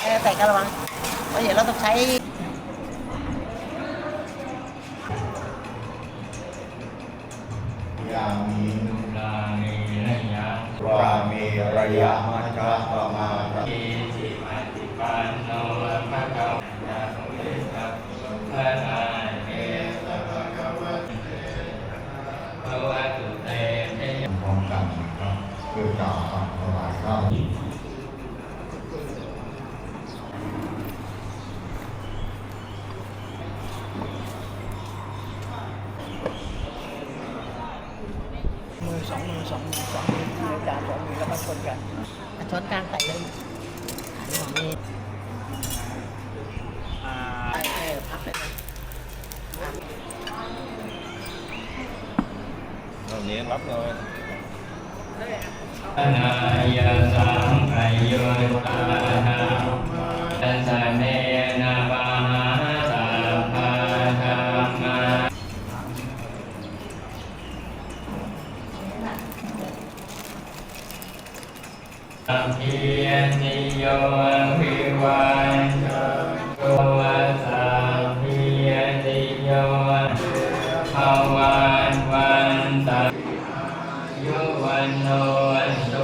ແຕ່ກໍລະວັງ ເພາະດຽວເຮົາຕ້ອງໃຊ້ ຍາມີ ກາເມ ລະຍະ ມັດຈະປະມາ ເອ ສຸປະຕິປັນໂນ ພະຄະວະຕາ ສາວະກະສັງຄະທາ ເອ ພະວະຕຸ ເຕ ພະຍະ ພ້ອມກັນນະຄັບ ຄືກ່າວຄຳຖວາຍຂ້າວ ມື ສອງມື ສອງມື ສອງມື ມືອາຈານສອງມື ແລ້ວກໍຊົນກັນ ອ່ະ ຊ້ອນກາງໃສ່ເລີຍ ອັນນີ້ ອ່າ ເອີ ພັບໄປເລີຍ ເອົາເນນລັບໜ່ອຍ ນາຍະສັງຂະຍຸດຕາທຳມະ ສະເມນະປະຫາສັບພະທຳມາ ສັບພີຕິໂຍ ວິວັດຊັນຕຸ ສັບພີຕິໂຍ ພະວັດວັນຕະ ອາຍຸວັນໂນ